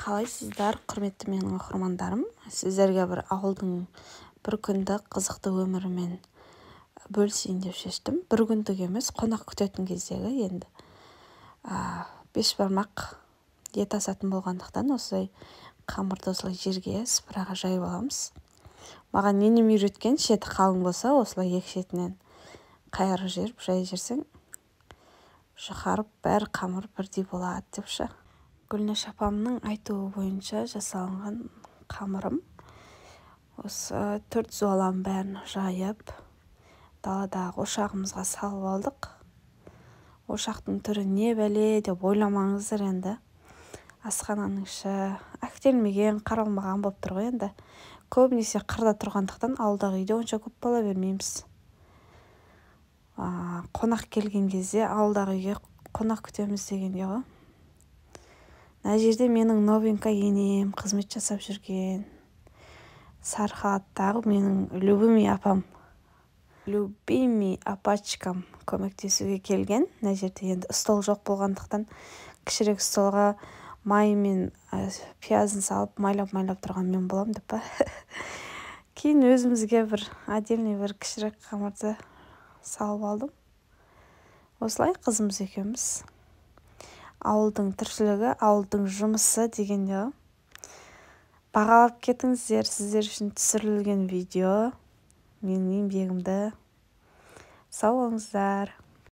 Қалайсыздар, құрметті менің оқырмандарым? Сіздерге бір ауылдың бір күндік қызықты өмірімен бөлісейін деп шештім. Бір күндік емес, қонақ күтетін кездегі енді. Бешбармақ ет асатын болғандықтан осылай қамырды осылай жерге сыпыраға жайып аламыз. Маған енем үйреткен, шеті қалың болса, осылай екі шетінен қайырып жіберіп жайып жіберсең, жұқарып бәрі қамыр бірдей болады деп ше. Гүлнаш апамның айтуы бойынша жасалынған қамырым. Осы 4 зуаланың бәрін жайып, даладағы ошағымызға салып алдық. Ошақтың түрі не бәле деп ойламаңыздар енді. Асхананың іші әктелмеген, қаралмаған болып тұр ғой енді. Көбінесе қырда тұрғандықтан ауылдағы үйде онша көп бола бермейміз. Қонақ келген кезде ауылдағы үйге қонақ күтеміз дегенде ғой. Мына жерде менің новенька енем қызмет жасап жүрген. Сары халаттағы менің любимый апам. Любимый апачкам көмектесуге келген. Мына жерде енді стол жоқ болғандықтан кішірек столға май мен пиязын салып майлап-майлап тұрған мен болам деп па. Кейін өзімізге бір отдельный бір кішірек қамырды салып алдым. Осылай қызымыз екеуміз. Ауылдың тіршілігі, ауылдың жұмысы дегенде ғой. Бағалап кетіңіздер, сіздер үшін түсірілген видео, менің еңбегімді. Сау болыңыздар.